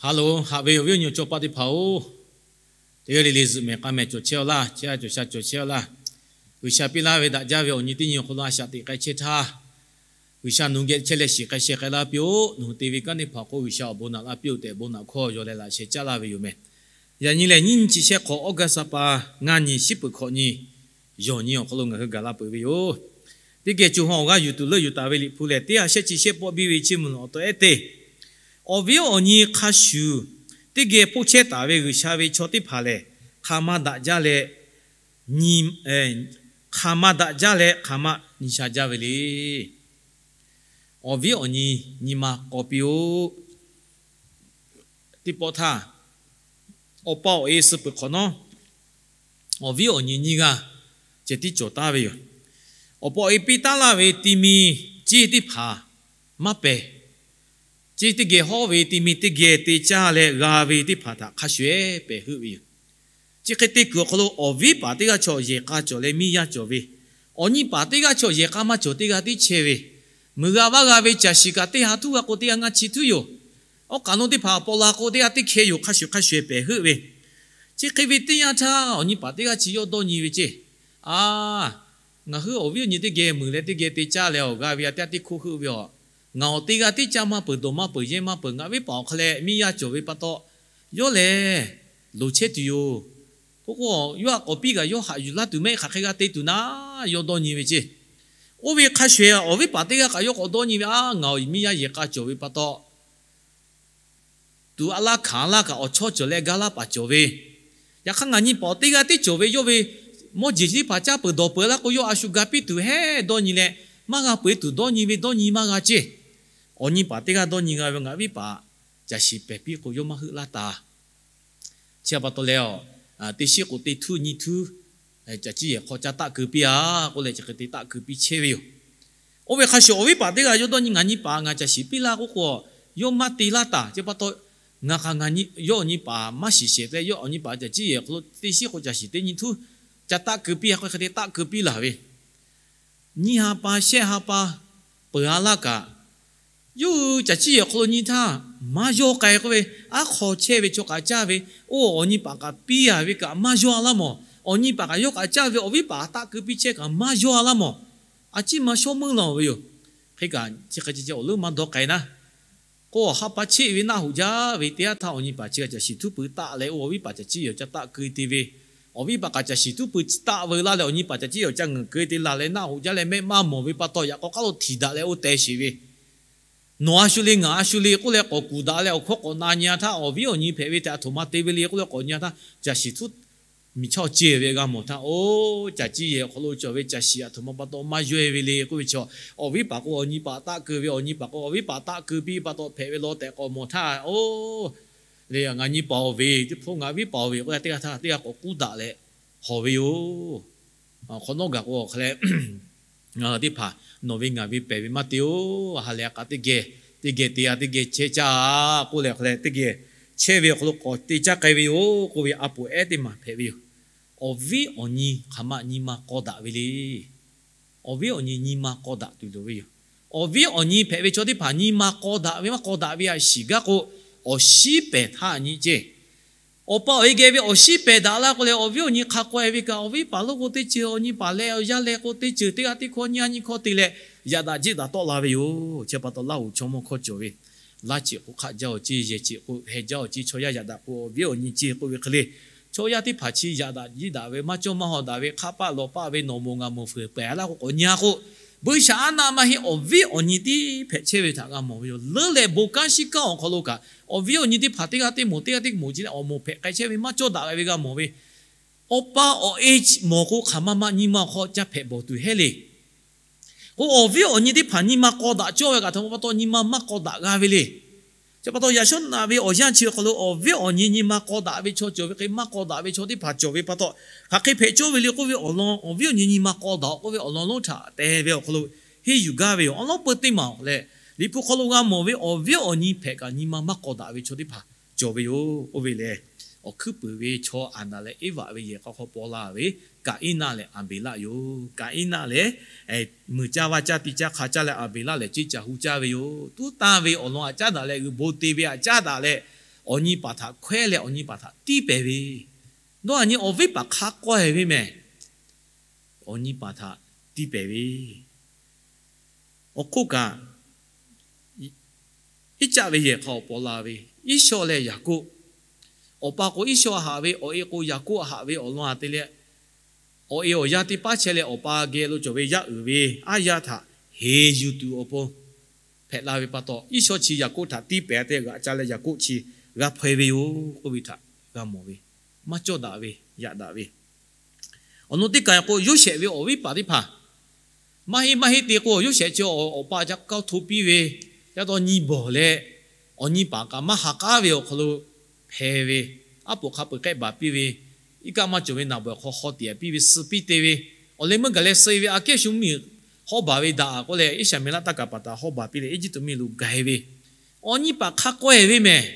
Ha loˬ, haꞈ ve awˬ viˉ awˬ nyi awˬ cawˇ paˆ teˇ hpaˍ-oˬ, teˇ g'aˇ le le zuhꞈ mehˍ k'aˇ mehˍ cawˬ chehˇ-aw laˇ, chehˇ-a cawˬ sha cawˬ chehˇ-aw laˇ. G'uiˬsha piˇ laˇ ve daꞈ jaˇ ve awˬ nyi teˇ nyi awˬ hk'aw lo a shaꞈ teꞈ k'ai chehˇ htaˇ, G'uiˬsha nawˬ hui geh chehˇ leh shiˍ k'ai sheh k'ai laˇ piˇ-oˆ. Nawˬ hui te ve kanˉ teˇ hpaˍ k'o, G'uiˬsha awˬ bon naꞈ laˇ piˇ-oˆ tehꞈ bon naꞈ hkawˇ yaw leh laꞈ sheh caˉ laˇ ve yoˬ meh. Yaꞈ nyi lehˬ, nyiˇ nyi chi shehˆ hk'awꞈ August ha pa ngaˇ nyi shiˉ peuˬ hkawꞈ nyi yawˬ nyi awˬ hk'aw lo ngaˬ hui gaˬ la peuˬ ve yoˬ. Teˇ geh co ha awˬ g'aˇ yuˬ tuˬ leuˆ yuˬ taˍ ve Liꞈ hpu lehˬ, teˇ ha shehˆ chi shehˆ pawˆ biˇ ve Chiˇ mvuh awˬ taw ehˉ te, awˬ viˉ awˬ nyi hk'a shuˍ teˇ geh hpoˆ chehˇ taˍ ve G'uiˬsha ve chaw teˇ hpaˍ lehˬ, hk'aˬ ma daꞈ jaˇ leh, hk'aˬ ma daꞈ jaˇ leh hk'aˬ ma nyi sha jaˇ ve le. Awˬ viˉ awˬ nyi nyi ma k'aw piˇ-oˆ. Teˇ pawˆ htaˇ, awˬ pa awˬ e suh peuˬ hk'awꞈ nawˉ, awˬ viˉ awˬ nyi nyiˇ g'aˇ ceh tiˉ cawˬ taˍ ve yoˬ. Awˬ pa awˬ e piˇ taˉ laˇ ve ti mi ceˇ teˇ hpaˍ maˇ pehˬ. Ceˇ teˇ geh hawˉ ve ti mi teˇ geh te caˇ leh g'a ve teˇ hpaˍ htaꞈ hk'a shuˍ-eˬ pehˬ heuˆ ve yoˬ. Chi hk'e te kuiˬ awˬ hk'aw lo awˬ viˉ paˍ teˇ g'aˇ chaw yehˬ k'a cawˬ leh miˇ yaˇ cawˬ ve, awˬ nyi paˍ teˇ g'aˇ chaw yehˬ k'a maˇ cawˬ teˇ g'aˇ tiˉ chehˇ ve, meuˬ g'a vaˇ g'a ve caˬ shiˍ kaꞈ teˇ ha tuˉ g'a k'o teˇ g'aˇ ngaˇ chi tuˉ yoˬ. Awˉ k'aꞈ nawˉ teˇ hpaˍ awˬ paw la k'o teˇ g'aˇ teˇ hkeh yoˬ, hk'a shuˍ hk'a shuˍ-eˬ pehˬ heuˆ ve. Chi hk'e ve teˇ yanˇ htaˇ, awˬ nyi paˍ teˇ g'aˇ chi yawˇ dawˇ nyi ve ceˇ. A, ngaˬ hui awˬ viˉ awˬ nyi teˇ geh meuˬ leh teˇ geh te caˇ leh awˬ g'a ve a teˇ g'aˇ teˇ hkoˆ heuˆ ve aˬ. Ngaˬ awˬ teˇ g'aˇ tiˉ caˇ maˇ peuˬ, dawˬ maˇ peuˬ, yehˇ maˇ peuˬ, ngaˬ viˉ paˍ awˬ hk'a leh miˇ yaˇ cawˬ ve pa taw, yawˇ lehˬ loˍ chehˇ tuˬ yoˬ. K'oˆ k'o, yawˇ htaꞈ k'awꞈ piˇ kaꞈ yawˇ haꞈ yuˬ laˇ tuˬ mehˆ hk'aˬ hk'e g'a te tuˬ naˉ, yawˇ dawˇ nyi ve ceˇ. Oˇ ve hk'a shuˍ-eˬ awˬ viˉ paˍ teˇ g'aˇ kaꞈ yawˇ k'awꞈ dawˇ nyi ve, a, ngaˬ awˬ miˇ yaˇ yehˬ k'a cawˬ ve pa taw, tuꞈ a laˇ hkanˍ a laˇ kaꞈ awˬ chawˇ cawˬ leh ga laˇ paˍ cawˬ ve, yaꞈ hk'aˇ ngaˬ nyi paˍ awˬ teˇ g'aˇ tiˉ cawˬ ve, yawˇ ve mawˇ jeˬ chi teˇ hpaˍ caˇ peuˬ dawˬ peuˬ laˇ k'o, yawˇ a shu ga piˇ tuˬ hehˉ dawˇ nyi leh, maˇ g'a peuˬ-e tuˬ dawˇ nyi ve dawˇ nyi maˇ g'a ceˇ. Awˬ nyi paˍ teˇ g'aˇ dawˇ nyi g'a ve, ngaˬ viˉ paˍ caˬ shiˍ pehˬ piˇ k'o yawˇ maˇ heuˆ laˇ taˍ. Chi pa taw leh, teˇ shiˉ k'o teˇ htuˉ nyiˇ htuˉ, caˬ ciˇ yehˬ hk'aw ca taˆ keu piˇ-a k'oˆ leh, chi hk'e te taˆ keu piˇ chehˇ ve yoˬ. Oˇ ve hk'a shuˍ awˬ viˉ paˍ teˇ g'aˇ yawˇ dawˇ nyi, ngaˬ nyi paˍ ngaˬ caˬ shiˍ piˇ laˇ k'oˆ k'o, yawˇ maˇ te laˇ taˍ. Chi pa taw, ngaˬ hk'aˬ ngaˬ nyi, yawˇ awˬ nyi paˍ maˇ shiˍ shehˍ leh, yawˇ awˬ nyi paˍ caˬ ciˇ yehˬ hk'aw lo teˇ shiˉ k'o caˬ shiˍ teˇ nyiˇ htuˉ ca taˆ keu piˇ-a k'o, hk'e te taˆ keu piˇ laˬ ve. Nyiˇ ha pa shehˆ ha pa peuˬ-a laˇ kaꞈ, yawˇ hui caˬ ciˇ yehˬ hk'aw lo nyi htaˇ, maˇ yawˇ k'ai k'oˆ ve, aˉ hk'aw chehˇ ve chaw kaꞈ caˇ ve, oˇ awˬ nyi paˍ kaꞈ piˇ-a ve kaꞈ maˇ yawˇ-a laˇ mawˬ. Awˬ nyi paˍ kaꞈ yawˇ kaꞈ caˇ ve awˬ viˉ paˍ taˆ keu piˇ chehˇ kaꞈ maˇ yawˇ-a laˇ mawˬ. A ciˉ ma shawˉ meuˇ law ve yoˬ. Hk'e kaꞈ chi hk'e ceh ceh awˬ leuˉ maˇ dawˇ k'ai naˉ. K'o, ha pa cheˆ ve naˆ hoꞈ jaˇ ve teˇ yanˇ htaˇ, awˬ nyi paˍ chi kaꞈ caˬ shiˍ htuˉ pui taˆ leh, oˇ awˬ viˉ paˍ caˬ ciˇ yehˬ ca taˆ keu te ve, awˬ viˉ paˍ kaꞈ caˬ shiˍ htuˉ pui taˆ veu laˇ leh, awˬ nyi paˍ caˬ ciˇ yehˬ ca ngeuˍ keu te laˬ leh, naˆ hoꞈ jaˇ leh mehˆ maˇ mawˬ ve pa taw, yaꞈ k'aw k'aˉ lo htiˍ daꞈ leh oˇ teh sheˍ ve, nawˬ a shu le ngaˬ a shu le k'oˆ leh k'awꞈ kuˬ daꞈ leh awˬ hkawˇ k'awꞈ na nyi-a htaˇ, awˬ viˉ awˬ nyi hpehꞈ ve tehꞈ aˬ htoꞈ ma te ve le k'oˆ leh k'awꞈ nyi-a htaˇ, caˬ shiˍ htuˉ miˬ chaˇ ceh ve g'a mawˬ htaˇ, oˇ caˬ ciˇ yehˬ awˬ hk'aw lo cawˬ ve caˬ shiˍ aˬ htoꞈ ma pa taw maˇ yawˇ-e ve le k'oˆ ve chaw, awˬ viˉ paˍ k'o awˬ nyi paˍ taˆ keu ve, awˬ nyi paˍ k'o awˬ viˉ paˍ taˆ keu piˇ pa taw hpehꞈ ve law tehꞈ k'awꞈ mawˬ htaˇ, oˇ, le ngaˬ nyi paˍ awˬ ve, teˇ hpawˇ ngaˬ viˉ paˍ awˬ ve k'oˆ leh teˇ g'aˇ htaˇ teˇ g'aˇ k'awꞈ kuˉ daꞈ leh hawˬ ve yoˬ. Hk'awꞈ nawˉ gaˬ k'o awˬ hk'a leh, teˇ hpaˍ nawˬ ve ngaˬ ve pehˬ ve maˇ te-oˬ. Ha lehˬ a k'a teˇ geh, teˇ geh te-a, teˇ geh chehˇ caˇ-a k'oˆ leh, hk'a leh teˇ geh chehˇ ve awˬ hk'aw lo k'awꞈ te caˇ k'ai ve yoˬ k'oˆ ve a poˍ ehˉ teˇ maˬ hpehꞈ ve yoˬ. Awˬ viˉ awˬ nyi hk'aˬ ma nyi ma k'aw daꞈ ve le. Awˬ viˉ awˬ nyi nyi ma k'aw daꞈ tuˬ loˍ ve yoˬ. Awˬ viˉ awˬ nyi hpehꞈ ve chaw teˇ hpaˍ nyi ma k'aw daꞈ ve maˇ k'aw daꞈ ve a shiˍ gaˇ k'o, awˬ shiˉ pehˍ htaˇ nyi ceˇ. Awˬ pa awˬ e geh ve awˬ shiˉ pehˍ daꞈ laˇ k'o leh, awˬ viˉ awˬ nyi hk'a k'aweh ve kaꞈ, awˬ viˉ paˍ lo k'o teˇ ceuˬ, awˬ nyi paˍ leh awˬ yaˇ leh k'o teˇ ceuˬ, teˇ g'aˇ teˇ hkawˇ nyiˇ g'aˇ nyiˇ hkawˇ te leh, yaꞈ daꞈ jiˆ daꞈ tawˆ la ve yoˬ. Chi pa taw Laˇ huˍ chaw mawˇ hkawˇ cawˬ ve, laˇ ceꞈ k'o hk'aˆ jaˇ-oˬ ceˇ, yehˬ ceꞈ k'o heh jaˇ-oˬ ceˇ, chaw yaˇ yaꞈ daꞈ k'o awˬ viˉ awˬ nyi ceˇ k'oˆ ve hk'e le. Chaw yaˇ teˇ hpaˍ chi yaꞈ daꞈ jiˆ daꞈ ve maˇ cawˇ maˇ haw daꞈ ve, hk'aˆ paˆ lawˬ paˆ ve, nawˬ moˍ ngaˬ moˍ fuiˍ pehˍ laˇ k'o k'awꞈ nyi-a k'o, buiˇshaˆaˉnaˆ maˇ heˆ, awˬ viˉ awˬ nyi tiˉ hpehꞈ chehˇ ve htaꞈ g'a mawˬ ve yoˬ. Leuˉ leh bon kanˉ shiˉ kanˉ awˬ hk'aw lo kaꞈ, awˬ viˉ awˬ nyi teˇ hpaˍ teˇ g'aˇ teˇ moˍ, teˇ g'aˇ teˇ moˍ ce leh awˬ moˍ hpehꞈ k'ai chehˇ ve maˇ cawˇ daꞈ ve g'a mawˬ ve. Awˬ pa awˬ e mawˬ k'o hk'aˬ ma ma nyi ma awˬ hk'aw ca hpehꞈ bawˬ tuˬ heˆ le. K'o, awˬ viˉ awˬ nyi teˇ hpaˍ nyi ma k'aw daꞈ cawˇ ve kaꞈ htaꞈ pa taw nyi ma maˇ k'aw daꞈ g'a ve le. Chi pa taw yaꞈ shawˉ naꞈ ve awˬ yanˇ chi awˬ hk'aw lo awˬ viˉ awˬ nyi nyi ma k'aw daꞈ ve chaw cawˬ ve hk'e, maˇ k'aw daꞈ ve chaw teˇ hpaˍ cawˬ ve pa taw, hk'aˬ hk'e hpehꞈ cawˇ ve le k'oˆ ve awˬ lawn, awˬ viˉ awˬ nyi nyi ma k'aw daꞈ k'oˆ ve awˬ lawn lonˉ htaꞈ te ve awˬ hk'aw lo henˇ yuˬ gaˇ ve yoˬ. Awˬ lawn peu teˇ maˬ awˬ hk'aw leh, Liꞈ hpu hk'aw lo g'a mawˬ ve awˬ viˉ awˬ nyi hpehꞈ kaꞈ nyi ma maˇ k'aw daꞈ ve chaw teˇ hpaˍ cawˬ ve yoˬ. Oˇ ve lehˬ, awˬ hkuiˉ puiˍ ve chaw Aˍdanˍ leh Eˇvaꞈ ve yehˬ k'a hk'aw paw la ve Kaˍiˉnaˆ leh Aˍbeˍlaˆ yoˬ. Kaˍiˉnaˆ lehˬ, muiˬ caˇ vaˇ caˇ ti caˇ hk'a caˇ leh, Aˍbeˍlaˆ lehˬ ceˇ caˬ hu caˇ ve yoˬ. Tuˉ tanˇ ve awˬ lawn aꞈ caˉ daꞈ leh, g'uiˬ bon te ve aꞈ caˉ daꞈ leh, awˬ nyi paˍ htaꞈ hkawehˉ leh awˬ nyi paˍ htaꞈ tiˇ pehˍ ve, nawˬ aˬ nyi awˬ viˉ paˍ hk'a k'awehˇ ve mehˬ, awˬ nyi paˍ htaꞈ tiˇ pehˍ ve. Awˬ hk'oˆ kaꞈ, Iˉcaˆ ve yehˬ hk'a awˬ paw la ve, Iˉsawˇ leh Yaˍkoˆ. Awˬ pa k'o Iˉsawˇ haꞈ ve, awˬ e k'o Yaˍkoˆ haꞈ ve awˬ lawn a te leh, awˬ e awˬ yaˇ teˇ paˉ chehˇ leh awˬ pa geh lo cawˬ ve yaˇ uiˍ ve aˉ yaˇ htaꞈ heˍ yuˬ tuˬ awˬ pon hpehꞈ la ve pa taw, Iˉsawˇ chi Yaˍkoˆ htaꞈ tiˇ pehˍ te g'aꞈ ca leh Yaˍkoˆ chi g'a hpaw e ve yoˬ k'oˆ ve htaꞈ g'a mawˬ ve, maˇ cawˇ daꞈ ve, yaꞈ daꞈ ve. Awˬ nu teˇ kaˬ k'o, Yoˇsehꞈ ve awˬ viˉ paˍ teˇ hpaˍ maˇ heˆ maˇ heˆ te k'o, Yoˇsehꞈ chi awˬ pa ca kawˇ hto piˇ ve, ca taw nyi bawˬ leh, awˬ nyi paˍ kaꞈ maˇ ha k'aˉ ve awˬ hk'aw lo hpeh ve, aˉ poꞈ hk'a peu-eˬ k'ehˆ baˬ piˇ ve, iˉ kaˆ maˇ cawˬ ve naˍ bawˬ hk'aw hawˉ tiꞈ piˇ ve, suh piˇ te ve, awˬ leh meuˇ gaˬ leh suh e ve, aꞈ kehˉ shu mvuhˇmiˬ hawˉ baˬ ve daꞈ k'oˆ leh, Iˉsaˍmeˍlaˆ taˇ kaˍ paˍ htaꞈ hawˉ baˬ piˇ leh Eˇjiˇtuꞈ miˬ lo gaˬ e ve, awˬ nyi paˍ hk'a k'awehˇ ve mehˬ.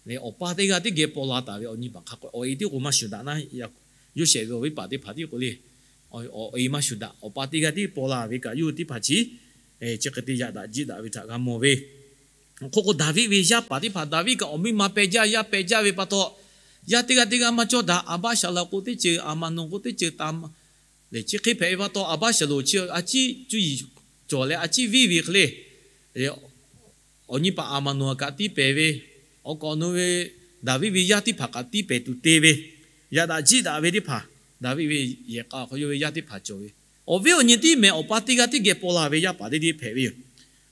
Leh awˬ pa teˇ g'aˇ teˇ geh paw la taˍ ve awˬ nyi paˍ hk'a k'awehˇ, awˬ e tiˉ k'o maˇ shuˍ daꞈ naˉ, Yoˇsehꞈ ve awˬ viˉ paˍ teˇ hpaˍ tiˉ k'o le, awˬ e maˇ shuˍ daꞈ, awˬ pa teˇ g'aˇ tiˉ paw la ve kaꞈ yawˇ hui teˇ hpaˍ chi chi hk'e te yaꞈ daꞈ jiˆ daꞈ ve htaꞈ g'a mawˬ ve. Awˬ hk'oˆ k'o, Daˍviˆ ve yaˇ paˍ teˇ hpaˍ, Daˍviˆ kaꞈ awˬ miˇ ma peh jaˇ, yaˇ peh jaˇ ve pa taw, yaˇ teˇ g'aˇ teˇ g'aˇ maˇ cawˇ daꞈ. Aˍbaˆsaˍlonˍ k'o teˇ ceuˬ, Aˍmaˍnonˍ k'o teˇ ceuˬ, Taˍmaˍ lehˬ chi hk'e hpehꞈ ve pa taw, Aˍbaˆsaˍlonˍ chi a ciˉ cuˇ yiˍ cawˬ leh a ciˉ viˉ ve hk'e le, awˬ nyi paˍ Aˍmaˍnonˍ kaꞈ tiˇ pehˍ ve, awˬ kaˍ awˬ nu ve Daˍviˆ ve yaˇ teˇ hpaˍ kaꞈ tiˇ pehˍ tuˬ te ve, yaꞈ daꞈ jiˆ daꞈ ve teˇ hpaˍ, Daˍviˆ ve yehˬ k'a awˬ hk'aw yawˇ ve yaˇ teˇ hpaˍ cawˬ ve, awˬ viˉ awˬ nyi tiˉ mehˬ, awˬ pa teˇ g'aˇ teˇ geh paw la ve yaˇ paˍ teˇ deˇ hpehꞈ ve yoˬ.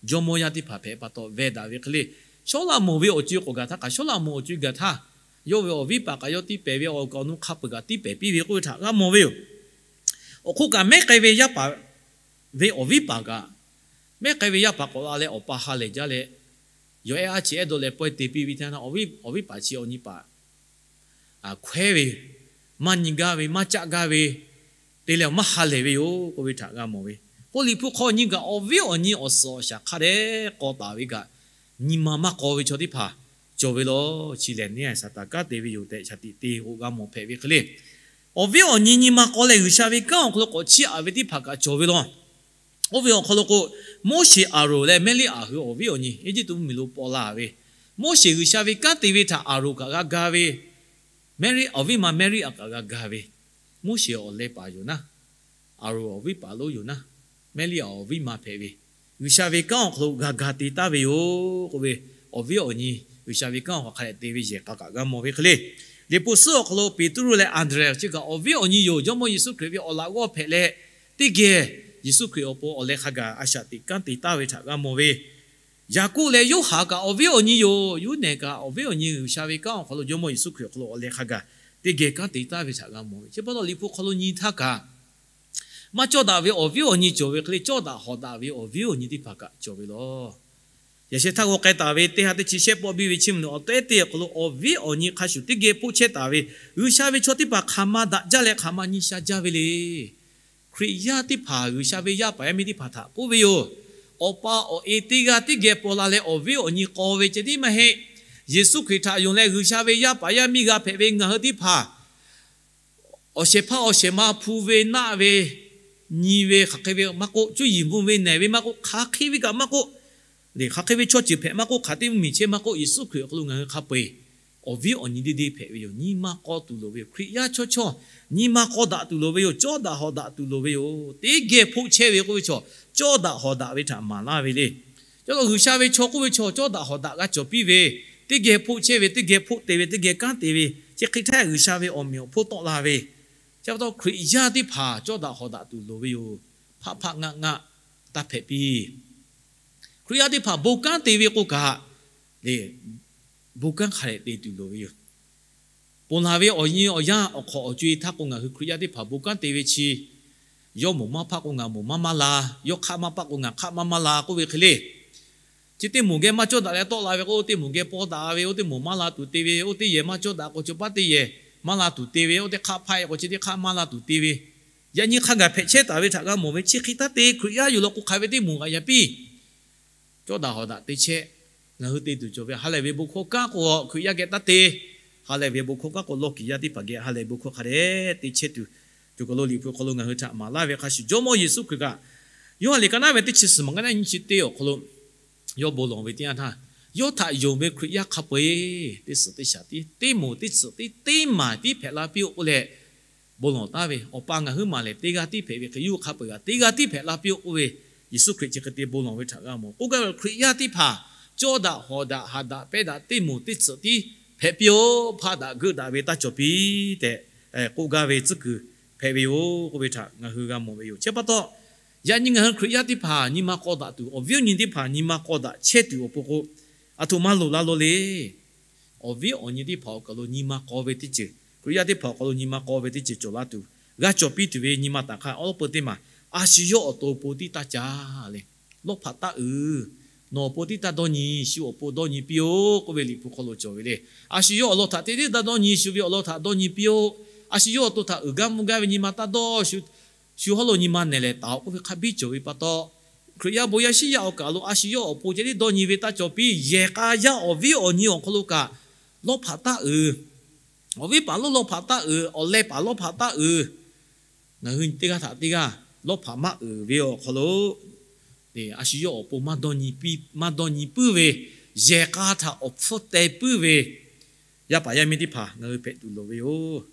Jawˇmawˇ yaˇ teˇ hpaˍ hpehꞈ pa taw veh daꞈ ve hk'e le, Sawˉlaꞈmonˍ ve awˬ co-e k'awꞈ gaˬ htaˇ kaꞈ, Sawˉlaꞈmonˍ awˬ co-e gaˬ htaˇ, yawˇ ve awˬ viˉ paˍ kaꞈ yawˇ tiˇ pehˍ ve, awˬ kaˍ awˬ nu hk'a peu-eˬ kaꞈ tiˇ pehˍ piˇ ve k'oˆ ve htaꞈ g'a mawˬ ve yoˬ. Awˬ hk'oˆ kaꞈ, mehˉ k'ai ve yaˇ paˍ ve awˬ viˉ paˍ kaꞈ, mehˉ k'ai ve yaˇ paˍ k'awꞈ la leh awˬ pa ha lehˬ jaˇ leh, yawˬ ehˉ aˉ chi ehˉ dawˇ leh pawehˇ te piˇ ve teˇ yanˇ, awˬ viˉ paˍ chi awˬ nyi paˍ hkawehˉ ve, maˇ nyi gaˇ ve, maˇ caˆ gaˇ ve, te leh maˇ ha lehˬ ve yoˬ k'oˆ ve htaꞈ g'a mawˬ ve. K'o, Liꞈ hpu hk'aw nyi kaꞈ awˬ viˉ awˬ nyi awˬ suhˍ awˬ shaˍ hk'a dehꞈ k'aw taˍ ve kaꞈ, nyi ma maˇ k'aw ve chaw teˇ hpaˍ cawˬ ve lawˬ. Chi lehˬ, neˇ Saˍtanˍ kanˉ te ve yoˬ tehꞈ shaˍ tiꞈ te k'o g'a mawˬ hpehꞈ ve hk'e le, awˬ viˉ awˬ nyi nyi ma k'aw leh G'uiˬsha ve kanˉ awˬ hk'aw lo k'awꞈ chiˇ aꞈ ve teˇ hpaˍ kaꞈ cawˬ ve lawˬ. Oˇ ve awˬ hk'aw lo k'o, Moˉseˍ, Aˍronˍ leh Mehˇriˆ aˬ hui awˬ viˉ awˬ nyi Eˇjiˇtuꞈ mvuhˇmiˬ lo paw la ve, Moˉseˍ G'uiˬsha ve kanˉ te ve htaꞈ Aˍronˍ kaꞈ g'a ga ve, Mehˇriˆ awˬ viˉ ma Mehˇriˆ aˬ kaꞈ g'a ga ve, Moˉseˍ awˬ leh paˍ yoˬ naˉ, Aˍronˍ awˬ viˉ paˍ lonˉ yoˬ naˉ, Mehˇriˆ awˬ viˉ ma hpehꞈ ve, G'uiˬsha ve kanˉ awˬ hk'aw lo g'a ga te taˍ ve yoˬ k'oˆ ve, awˬ viˉ awˬ nyi G'uiˬsha ve kanˉ awˬ hk'aw hk'a dehꞈ te ve yehˬ k'a kaꞈ g'a mawˬ ve hk'e le. Liꞈ hpu suhˉ awˬ hk'aw lo Peˍtruˆ leh Anˍdrehˍ chi kaꞈ awˬ viˉ awˬ nyi yoˬ. Jawˇmawˇ Yeˍsuˆ Hkriꞈ ve awˬ laꞈ g'awˇ hpehꞈ leh, teˇ geh Yeˍsuˆ Hkriꞈ awˬ pon awˬ leh hk'a gaˬ a shaꞈ teꞈ kanˉ te taˍ ve htaꞈ g'a mawˬ ve. Yaˍkoˆ leh Yoˇhanˬ kaꞈ awˬ viˉ awˬ nyi yoˬ. Yoˇnehˬ kaꞈ awˬ viˉ awˬ nyi G'uiˬsha ve kanˉ awˬ hk'aw lo Jawˇmawˇ Yeˍsuˆ Hkriꞈ awˬ hk'aw lo awˬ leh hk'a gaˬ teˇ geh kanˉ te taˍ ve htaꞈ g'a mawˬ ve. Chi pa taw, Liꞈ hpu hk'aw lo nyi htaˇ kaꞈ, maˇ cawˇ daꞈ ve awˬ viˉ awˬ nyi cawˬ ve hk'e le, cawˇ daꞈ hawˍ daꞈ ve awˬ viˉ awˬ nyi teˇ hpaˍ kaꞈ cawˬ ve lawˬ. Yaꞈ sheh htaˇ g'aw k'ai taˍ ve teˇ ha teˇ chi shehˆ pawˆ biˇ ve chiˇ mvuh awˬ tehˉ teˇ awˬ hk'aw lo awˬ viˉ awˬ nyi hk'a shuˍ teˇ geh hpoˆ chehˇ taˍ ve, G'uiˬsha ve chaw teˇ hpaˍ hk'aˬ ma daꞈ jaˇ leh hk'aˬ ma nyi sha jaˇ ve le. Hkriꞈ yaˇ teˇ hpaˍ G'uiˬsha ve yaˇ paˍ yaˇ miˇ teˇ hpaˍ htaꞈ k'oˆ ve yoˬ. Awˬ pa awˬ e teˇ g'aˇ teˇ geh paw la leh awˬ viˉ awˬ nyi k'aw ve ceh tiˉ maˇ heˆ. Yeˍsuˆ Hkriꞈ htaꞈ yonˍ leh G'uiˬsha ve yaˇ paˍ yaˇ miˇ g'a hpehꞈ ve ngaˬ hui teˇ hpaˍ, awˬ shehˍ hpaˇ awˬ shehˍ ma hpu ve naˆ ve nyi ve hk'aˬ hk'e ve maˇ k'oˆ, cuˇ yiˍ mvuh ve nehˬ ve maˇ k'oˆ, hk'aˬ hk'e ve kaꞈ maˇ k'oˆ, hk'aˬ hk'e ve chaw ceuˬ hpehꞈ maˇ k'oˆ, hk'aˬ teˇ mvuhˇmiˬ chehˇ maˇ k'oˆ, Yeˍsuˆ Hkriꞈ awˬ hk'aw lo ngaˬ hui hk'a peu-eˬ awˬ viˉ awˬ nyi deˇ deˇ hpehꞈ ve yoˬ. Nyi ma k'aw tuˬ loˍ ve yoˬ. Hkriꞈ yaˇ chawˇ chawˇ nyi ma k'aw daꞈ tuˬ loˍ ve yoˬ. Cawˇ daꞈ hawˍ daꞈ tuˬ loˍ ve yoˬ. Teˇ geh hpoˆ chehˇ ve k'oˆ ve chaw, cawˇ daꞈ hawˍ daꞈ ve htaꞈ maˍ laˇ ve le. Cawˇ daꞈ G'uiˬsha ve chaw k'oˆ ve chaw, cawˇ daꞈ hawˍ daꞈ g'a cawˬ piˇ ve, teˇ geh hpoˆ chehˇ ve, teˇ geh hpoˆ te ve, teˇ geh kanˉ te ve, chi hk'e htaˇ G'uiˬsha ve awˬ meꞈ awˬ hponˇ tawˆ la ve. Chi pa taw, Hkriꞈ yaˇ teˇ hpaˍ cawˇ daꞈ hawˍ daꞈ tuˬ loˍ ve yoˬ. Hpaˆ hpaˆ ngaˆ ngaˆ taˇ hpehꞈ piˇ. Hkriꞈ yaˇ teˇ hpaˍ bon kanˉ te ve k'o kaꞈ, le, bon kanˉ hk'a dehꞈ te tuˬ loˍ ve yoˬ. Ponˬ laˬ ve awˬ nyi awˬ yanˇ awˬ hk'awꞈ awˬ co-e htaˇ k'o, ngaˬ hui Hkriꞈ yaˇ teˇ hpaˍ bon kanˉ te ve chi, yawˇ moˍ maˇ hpaˆ k'o ngaˬ moˍ maˇ maˇ la, yawˇ hk'aˆ maˇ paˆ k'o ngaˬ hk'aˆ maˇ maˇ la k'oˆ ve hk'e le. Chi teˇ moˍ geh maˇ cawˇ daꞈ leh tawˆ la ve k'o, teˇ moˍ geh paw daꞈ ve, oˇ teˇ moˍ maˇ la tuˬ te ve, oˇ teˇ yehˬ maˇ cawˇ daꞈ k'o, chaw paˉ teˇ yehˬ maˇ la tuˬ te ve, oˇ teˇ hk'aˆ hpaˆ e k'o, chi teˇ hk'aˆ maˇ la tuˬ te ve, yaꞈ nyi hk'a gaˬ hpehꞈ chehˇ taˍ ve htaꞈ g'a mawˬ ve. Chi hk'e taˇ te, Hkriꞈ yaˇ yoˬ law k'o, hk'aˬ ve teˇ moˍ g'aꞈ yaꞈ piˇ. Cawˇ daꞈ hawˍ daꞈ te chehˇ. Ngaˬ hui te tuˬ cawˬ ve ha lehˬ ve bon hkawˇ kanˉ k'o, Hkriꞈ yaˇ geh taˇ te. Ha lehˬ ve bon hkawˇ kanˉ k'o, lawˇ kiˍ yaˇ teˇ hpaˍ geh ha lehˬ ve bon hkawˇ hk'a dehꞈ te chehˇ tuˬ, co kaˬ lo Liꞈ hpu hk'aw lo ngaˬ hui htaꞈ maˍ laˇ ve hk'a shuˍ, Jawˇmawˇ Yeˍsuˆ Hkriꞈ kaꞈ, Yoˇhanˬ liꞈ ka naˉ ve teˇ chi suhˍ maˬ ka naˉ nyiˇ chi teˇ awˬ hk'aw lo, yawˇ bon lawˬ ve teˇ yanˇ htaˇ, yawˇ htaꞈ yonˍ ve Hkriꞈ yaˇ hk'a peu-eˬ teˇ suhˍ teˇ shaˍ tiˉ, teˇ moˍ teˇ tsuhꞈ tiˉ, teˇ maˬ tiˉ hpehꞈ la piˇ-oˆ k'oˆ leh bon lawˬ taˍ ve, Awˬ pa ngaˬ hui maˬ lehˬ teˇ g'aˇ tiˉ hpehꞈ ve hk'e, yawˇ hui hk'a peu-eˬ kaꞈ teˇ g'aˇ tiˉ hpehꞈ la piˇ-oˆ k'oˆ ve, Yeˍsuˆ Hkriꞈ chi hk'e te bon lawˬ ve htaꞈ g'a mawˬ. K'oˆ gaˇ ve Hkriꞈ yaˇ teˇ hpaˍ cawˇ daꞈ hawˍ daꞈ haꞈ daꞈ pehnˇ daꞈ teˇ moˍ teˇ tsuhꞈ tiˉ hpehꞈ piˇ-oˆ. Hpaˆ daꞈ geuˆ daꞈ ve taˇ cawˬ piˇ tehꞈ k'oˆ gaˇ ve tcuhˉ kuiˬ hpehꞈ ve yoˬ k'oˆ ve htaꞈ ngaˬ hui g'a mawˬ ve yoˬ. Chi pa taw, yaꞈ nyi ngaˬ hui Hkriꞈ yaˇ teˇ hpaˍ nyi ma k'aw daꞈ tuˬ, awˬ viˉ awˬ nyi teˇ hpaˍ nyi ma k'aw daꞈ chehˇ tuˬ awˬ pon k'o, aˬ htoꞈ ma loˍ la lo le. Awˬ viˉ awˬ nyi teˇ hpaˍ awˬ kaˬ lo nyi ma k'aw ve teˇ ceuˬ, Hkriꞈ yaˇ teˇ hpaˍ awˬ kaˬ lo nyi ma k'aw ve teˇ ceuˬ cawˬ la tuˬ, g'a cawˬ piˇ tuˬ ve nyi ma taˍ hk'aˇ awˉ lawˉ peu teˇ maˬ, a shu yawˇ awˬ to awˬ pon tiˉ taˇ ca le. Lawˇ hpaꞈ taˇ uiˍ. Nawˬ awˬ pon tiˉ taˇ dawˇ nyi, shu awˬ pon dawˇ nyi piˇ-oˆ k'oˆ ve Liꞈ hpu hk'aw lo cawˬ ve le. A shu yawˇ awˬ lawn htaꞈ te tiˉ taˇ dawˇ nyi, shu ve awˬ lawn htaꞈ dawˇ nyi piˇ-oˆ. A shu yawˇ awˬ to htaꞈ uiˍ gaˇ mvuh gaˇ ve nyi ma taˇ dawˇ, shu hawˉ lo nyi ma nehˬ lehˍ taˍ-oꞈ k'oˆ ve hk'a biˇ cawˬ ve pa taw, Hkriꞈ yaˇ bon yaˇ shiˉ yaˇ awˬ kaˬ lo a shu yawˇ awˬ pon ceh tiˉ dawˇ nyi ve taˇ cawˬ piˇ. Yehˬ k'a yaˇ awˬ viˉ awˬ nyi awˬ hk'aw lo kaꞈ lawˇ hpaꞈ taˇ uiˍ. Awˬ viˉ paˍ lonˉ lawˇ hpaꞈ taˇ uiˍ, awˬ leh paˍ lawˇ hpaꞈ taˇ uiˍ. Ngaˬ hui teˇ g'aˇ htaꞈ teˇ g'aˇ lawˇ hpaꞈ maˇ uiˍ ve awˬ hk'aw lo, a shu yawˇ awˬ pon maˇ dawˇ nyi puiˉ ve, yehˬ k'a htaꞈ awˬ hpfuhˇ teh puiˉ ve yaˇ paˍ yaˇ miˇ teˇ hpaˍ ngaˬ hui hpehꞈ tuˬ loˍ ve yoˬ.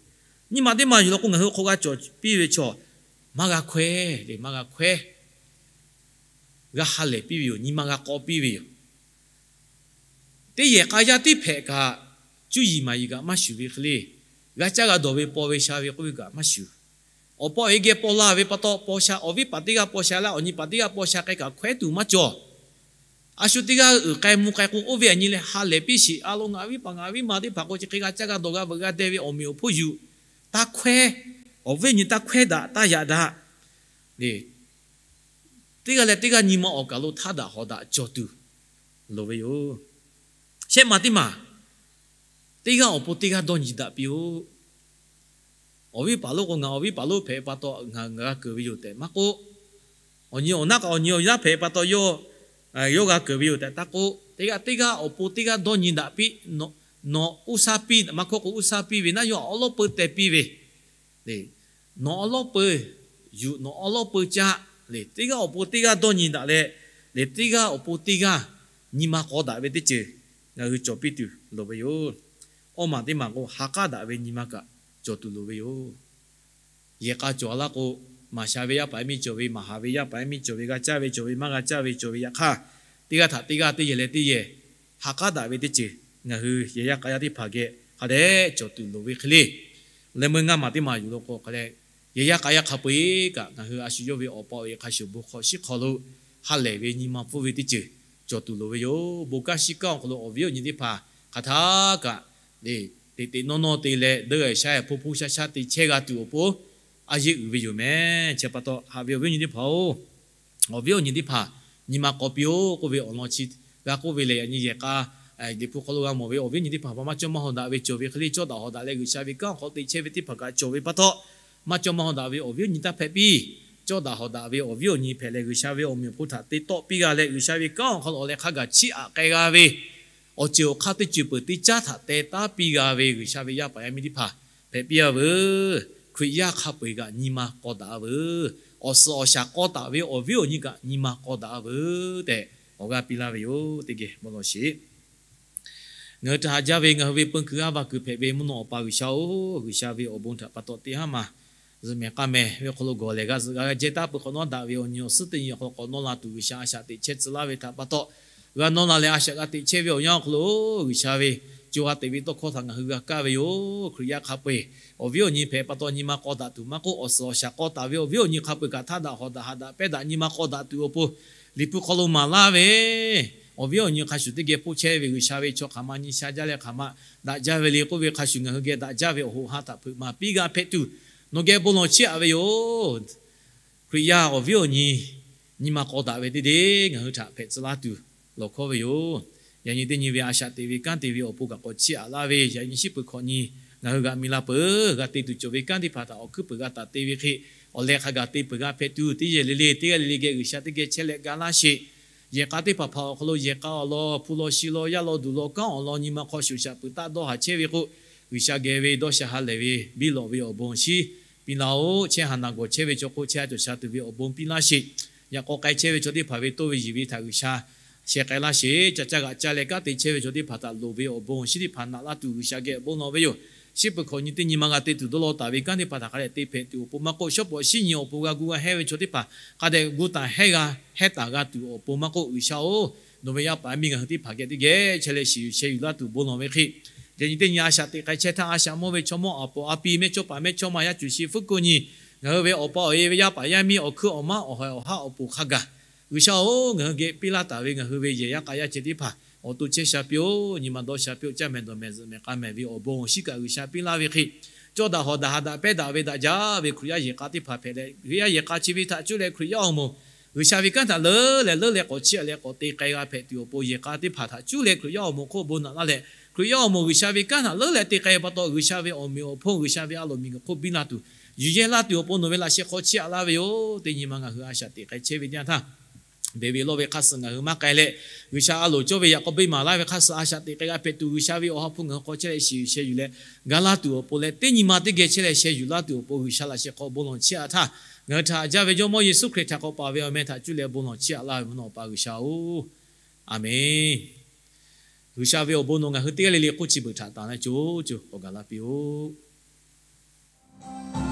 Nyiˇ ma teˇ maˬ yuˬ law k'o, ngaˬ hui hk'aw g'a cawˬ piˇ ve chaw maˇ g'a hkawehˇ le, maˇ g'a hkawehˇ. G'a ha lehˬ piˇ ve yoˬ. Nyi ma g'a k'aw piˇ ve yoˬ. Teˇ yehˬ k'a yaˇ tiˉ hpehꞈ kaꞈ, cuˇ yiˍ maˍ yiˍ kaꞈ maˇ shuˍ ve hk'e le, g'a caˇ g'a dawˬ ve paw ve sha ve k'oˆ ve kaꞈ maˇ shuˍ. Awˬ paw awˬ e geh paw la ve pa taw, paw sha awˬ viˉ paˍ teˇ g'aˇ paw sha laˇ, awˬ nyi paˍ teˇ g'aˇ paw sha k'ai kaꞈ hkawehˇ tuˬ maˇ cawˬ. A shu teˇ g'aˇ uiˍ k'ai mvuh k'ai k'o, oˇ ve aꞈ nyi leh ha lehˬ piˇ sheˍ. A lo ngaˬ viˉ paˍ ngaˬ viˉ ma teˇ hpaˍ k'o, chi hk'e g'a caˇ g'a dawˬ g'a veuꞈ g'a deh ve awˬ meꞈ awˬ hponˇ yuˬ, taˇ hkawehˇ, awˬ viˉ awˬ nyi taˇ hkawehˇ daꞈ taˇ yaꞈ daꞈ le. Teˇ g'aˇ leh teˇ g'aˇ nyi ma awˬ kaˬ lo htaˇ daꞈ hawˍ daꞈ cawˬ tuˬ loˍ ve yoˬ. Shehˆ ma teˇ maˬ, teˇ g'aˇ awˬ pon teˇ g'aˇ dawˇ nyi daꞈ piˇ-oˆ. Awˬ viˉ paˍ lonˉ k'o, ngaˬ awˬ viˉ paˍ lonˉ hpehꞈ pa taw ngaˬ g'a keunˍ ve yoˬ tehꞈ maˇ k'oˆ, awˬ nyi awˬ naˉ k'a awˬ nyi awˬ yaˇ hpehꞈ pa taw yawˇ, yawˇ g'a keunˍ ve yoˬ tehꞈ taˇ k'oˆ. Teˇ g'aˇ teˇ g'aˇ awˬ pon teˇ g'aˇ dawˇ nyi daꞈ piˇ. Nawˬ uˉ saˉ piˇ, maˇ hkawˇ k'o uˉ saˉ piˇ ve naˉ, yawˇ awˉ lawˉ peu teh piˇ ve le. Nawˬ awˉ lawˉ peu yuˬ, nawˬ awˉ lawˉ peu caˆ le. Teˇ g'aˇ awˬ pon teˇ g'aˇ dawˇ nyi daꞈ leh, le teˇ g'aˇ awˬ pon teˇ g'aˇ nyi ma k'aw daꞈ ve teˇ ceuˬ ngaˬ hui cawˬ piˇ tuˬ loˍ ve yoˬ. Awˇ maˬ teˇ maˬ k'o, ha k'aˉ daꞈ ve nyi ma kaꞈ cawˬ tuˬ loˍ ve yoˬ. Yehˬ k'a cawˬ laˇ k'o, maˍ sha ve yaˇ paˍ yaˇ miˇ cawˬ ve, maˍ haˍ ve yaˇ paˍ yaˇ miˇ cawˬ ve, g'a caˇ ve cawˬ ve, maˇ g'a caˇ ve cawˬ ve, yaꞈ hk'aˇ teˇ g'aˇ htaꞈ teˇ g'aˇ, teˇ yehˬ leh teˇ yehˬ ha k'aˉ daꞈ ve teˇ ceuˬ ngaˬ hui yehˬ yaˇ k'a yaˇ teˇ hpaˍ geh hk'a dehꞈ cawˬ tuˬ loˍ ve hk'e le. Leh meuˇ ngaˇ maˬ teˇ maˬ yuˬ lo k'o hk'a leh, yehˬ yaˇ k'a yaˇ hk'a peu-eˬ kaꞈ ngaˬ hui a shu yawˇ ve awˬ pa awˬ e hk'a shuˍ bon hk'aw shiˉ hk'aw lo ha lehˬ ve nyi ma pfuhˇ ve teˇ ceuˬ cawˬ tuˬ loˍ ve yoˬ. Bon kanˉ shiˉ kanˉ awˬ hk'aw lo awˬ viˉ awˬ nyi teˇ hpaˍ hk'aˬ htaˇ kaꞈ le, teꞈ teꞈ nawˇ nawˇ te leh, deuˇ g'aiˬ sha hponˇ hponˇ shaˉ shaˉ te chehˇ g'a tuˬ awˬ pon a yeˇ uiˍ ve yoˬ meh. Chi pa taw haꞈ ve awˬ viˉ awˬ nyi teˇ hpaˍ-oˬ, awˬ viˉ awˬ nyi teˇ hpaˍ nyi ma k'aw piˇ-oˆ k'oˆ ve awˬ lawn chi g'a k'oˆ ve lehˬ, yaꞈ nyi yehˬ k'a Liꞈ hpu hk'aw lo g'a mawˬ ve awˬ viˉ awˬ nyi teˇ hpaˍ maˇ cawˇ maˇ hawˍ daꞈ ve cawˬ ve hk'e le, cawˇ daꞈ hawˍ daꞈ leh G'uiˬsha ve kanˉ awˬ hk'aw teꞈ chehˇ ve teˇ hpaˍ kaꞈ cawˬ ve pa taw, maˇ cawˇ maˇ hawˍ daꞈ ve awˬ viˉ awˬ nyi taˇ hpehꞈ piˇ. Cawˇ daꞈ hawˍ daꞈ ve awˬ viˉ awˬ nyi hpehꞈ leh, G'uiˬsha ve awˬ meꞈ awˬ hponˇ htaꞈ te tawˆ piˇ g'a leh, G'uiˬsha ve kanˉ awˬ hk'aw lo awˬ leh hk'a gaˬ chiˇ aꞈ k'ai g'a ve, awˬ ceuˬ awˬ hk'aˇ teˇ ceuˬ peuˬ teˇ caˉ htaꞈ teh taˉ piˇ g'a ve G'uiˬsha ve yaˇ paˍ yaˇ miˇ teˇ hpaˍ hpehꞈ piˇ-a veuˬ. Hkriꞈ yaˇ hk'a peu-eˬ kaꞈ nyi ma k'aw daꞈ-a veuˬ. Awˬ suhˍ awˬ shaˍ k'aw taˍ ve awˬ viˉ awˬ nyi kaꞈ nyi ma k'aw daꞈ-a veuˬ tehꞈ awˬ g'aˇ piˇ laˇ ve yoˬ. Teˇ geh bon lawˬ sheˍ. Ngaˬ hui htaꞈ haꞈ jaˇ ve, ngaˬ hui ve peun kuiˬ g'aˇ va kuiˬ hpehꞈ ve mvuhˇ naw Awˬ pa G'uiˬsha-oˬ, G'uiˬsha ve awˬ bon htaꞈ pa taw teˇ haˉ maˬ zuhꞈ mehˍ k'a mehˍ ve hk'aw lo gawˬ lehˬ g'a zuhꞈ g'a jehˇ taˉ peuˬ hk'awꞈ nawˉ daꞈ ve awˬ nyi awˬ suhˉ teˇ nyi awˬ hk'aw lo k'awꞈ nawˇ la tuˬ G'uiˬsha a shaꞈ teꞈ chehˇ tcuh laˇ ve htaꞈ pa taw, g'a nawˇ la leh a shaꞈ g'a teꞈ chehˇ ve awˬ yanˇ awˬ hk'aw lo G'uiˬsha ve co ha teꞈ ve tawˇ hkawˇ htaꞈ ngaˬ hui g'a kaˇ ve yoˬ. Hkriꞈ yaˇ hk'a peu-eˬ awˬ viˉ awˬ nyi hpehꞈ pa taw nyi ma k'aw daꞈ tuˬ maˇ k'oˆ, awˬ suhˍ awˬ shaˍ k'aw taˍ ve awˬ viˉ awˬ nyi hk'a peu-eˬ kaꞈ htaˇ daꞈ hawˍ daꞈ haꞈ daꞈ pehnˇ daꞈ nyi ma k'aw daꞈ tuˬ awˬ pon Liꞈ hpu hk'aw lo maˍ laˇ ve, awˬ viˉ awˬ nyi hk'a shuˍ teˇ geh hpoˆ chehˇ ve G'uiˬsha ve chaw hk'aˬ ma nyi sha jaˇ leh hk'aˬ ma daꞈ jaˇ ve le k'oˆ ve hk'a shuˍ, ngaˬ hui geh daꞈ jaˇ ve awˬ hoꞈ ha htaꞈ hpeuꞈ maˍ piˇ g'a hpehꞈ tuˬ nawˬ geh bon lawˬ chiˇ aꞈ ve yoˬ. Hkriꞈ yaˇ awˬ viˉ awˬ nyi nyi ma k'aw daꞈ ve teˇ deˇ ngaˬ hui htaꞈ hpehꞈ tcuh laˇ tuˬ lawˬ hkawˇ ve yoˬ. Yaꞈ nyi teˇ nyi ve a shaꞈ teꞈ ve kanˉ te ve awˬ pon kaꞈ k'awꞈ chiˇ aꞈ laˇ ve, yaꞈ nyi shiˉ peuˬ hkawꞈ nyi ngaˬ hui g'aꞈ mi la peuˬ. G'a te tuˬ cawˬ ve kanˉ teˇ hpaˍ htaꞈ awˬ hkuiˉ peuˬ g'a taˍ te ve hk'e, awˬ leh hk'a gaˬ te peuˬ g'a hpehꞈ tuˬ, teˇ yehˬ le le teˇ g'aˇ le le geh G'uiˬsha teˇ geh chehˇ leh ga laˇ sheˍ. Yehˬ k'a teˇ hpaˍ hpaˍ awˬ hk'aw lo yehˬ k'a awˬ lawn, hpu lawn shi lawn, yaˇ lawn duˬ lawn, kanˉ awˬ lawn nyi ma hk'aw shoˍ shaꞈ peuˬ taˆ dawˇ haˍ chehˇ ve k'o, G'uiˬsha geh ve dawˇ sha ha lehˬ ve biˇ lawꞈ ve awˬ bon shinˉ piˇ laˇ-oˆ. Chehˇ ha naˬ gawˬ chehˇ ve chaw hk'oˆ chehˇ ha cawˬ sha tuˬ ve awˬ bon piˇ laˇ sheˍ. Yaꞈ k'aw k'ai chehˇ ve chaw teˇ hpaˍ ve toˇ ve yiˬ ve htaꞈ G'uiˬsha sheh k'ai laˇ sheˍ. Ca caˇ g'aꞈ caˇ leh kanˉ te chehˇ ve chaw teˇ hpaˍ htaꞈ loˍ ve awˬ bon awˬ shinˉ teˇ hpaˍ naꞈ laˇ tuˬ G'uiˬsha geh awˬ bon lawˬ ve yoˬ. Shinˉ peuˬ hkawꞈ nyi teˇ nyi ma g'a te tuˬ dawˇ law taˍ ve kanˉ teˇ hpaˍ htaꞈ hk'a dehꞈ te hpehꞈ tuˬ awˬ pon maˇ k'oˆ, shawˉ pawˍ shinˉ nyi awˬ pon g'a gu g'a hehˇ ve chaw teˇ hpaˍ hk'a dehꞈ gu taˍ hehˇ g'a hehˇ taˍ g'a tuˬ awˬ pon maˇ k'oˆ, G'uiˬsha-oˬ, nawˬ ve yaˇ paˍ yaˇ miˇ ngaˬ hui teˇ hpaˍ geh teˇ geh chehˇ leh shiˍ yuˬ sheh yuˬ laˇ tuˬ bon lawˬ ve hk'e, yaꞈ nyi teˇ nyi a shaꞈ teꞈ k'ai chehˇ htaˇ, a shaꞈ mawˇ ve chaw mawˇ awˬ pon a pi mehˇchawˇpaˍ mehˇchawˇma yaˇ cuˬ shi hpfuhˇ ko nyi, ngaˬ hui ve awˬ pa awˬ e ve yaˇ paˍ yaˇ miˇ awˬ hkuiˉ awˬ maˉ awˬ hawehˍ awˬ haˉ awˬ pon hk'a gaˬ G'uiˬsha-oˬ, ngaˬ hui geh piˇ laˇ taˍ ve ngaˬ hui ve yehˬ yaˇ k'a yaˇ ceh teˇ hpaˍ awˬ to chehˇ sha piˇ-oˆ. Nyi ma dawˇ sha piˇ-oˆ. Caˇ mehˍ dawˬ mehˍ zuhꞈ mehˍ k'a mehˍ ve awˬ bon awˬ shinˉ kaꞈ G'uiˬsha piˇ laˇ ve hk'e, cawˇ daꞈ hawˍ daꞈ ha daꞈ pehˉ daꞈ ve daꞈ jaˇ ve Hkriꞈ yaˇ yehˬ k'a teˇ hpaˍ hpehꞈ leh, Hkriꞈ yaˇ yehˬ k'a chi ve htaꞈ cuˇ leh Hkriꞈ yaˇ awˬ moˍ G'uiˬsha ve kanˉ htaꞈ leuˉ leh leuˉ leh k'awꞈ chiˇ aꞈ leh k'awꞈ te k'ai g'a hpehꞈ tuˬ awˬ pon yehˬ k'a teˇ hpaˍ htaꞈ cuˇ leh Hkriꞈ yaˇ awˬ moˍ hk'oˆ bon naꞈ laˇ leh, Hkriꞈ yaˇ awˬ moˍ G'uiˬsha ve kanˉ htaꞈ leuˉ leh te k'ai pa taw, G'uiˬsha ve awˬ meꞈ awˬ hponˇ G'uiˬsha ve a loˍ miˬguiˬ hk'oˆ biˇ laˇ tuˬ yuˬ yehˇ laˇ tuˬ awˬ pon nawˬ ve laꞈ sheh hk'aw chiˇ aꞈ laˇ ve yoˬ. Teˇ nyi ma ngaˬ hui a shaꞈ teꞈ k'ai chehˇ ve teˇ yanˇ htaˇ, beˬ ve lawˇ ve hk'a suh ngaˬ hui maˇ k'ai leh, G'uiˬsha a loˍ cawˇ ve yaꞈ k'aw beˇ maˍ laˇ ve hk'a suh a shaꞈ teꞈ k'ai g'a hpehꞈ tuˬ, G'uiˬsha ve awˬ ha hpu ngaˬ hui hk'aw chehˇ leh shiˍ yuˬ sheh yuˬ leh ga laˇ tuˬ awˬ pon leh, teˇ nyi ma teˇ geh chehˇ leh sheh yuˬ laˇ tuˬ awˬ pon G'uiˬsha laꞈ sheh hk'aw bon lawˬ chiˇ aꞈ htaˇ, ngaˬ hui htaꞈ haꞈ jaˇ ve Jawˇmawˇ Yeˍsuˆ Hkriꞈ htaꞈ k'awꞈ paˍ ve awˬ meh htaꞈ cuˇ leh bon lawˬ chiˇ aꞈ laˇ ve mvuhˇ naw Awˬ pa G'uiˬsha-oˬ, Aˍmenˍ. G'uiˬsha ve awˬ bon nawˬ ngaˬ hui teˇ g'aˇ le le k'oˆ chi beuꞈ htaꞈ tanˍ leh co co k'awꞈ gaˬ laˇ piˇ-oˆ.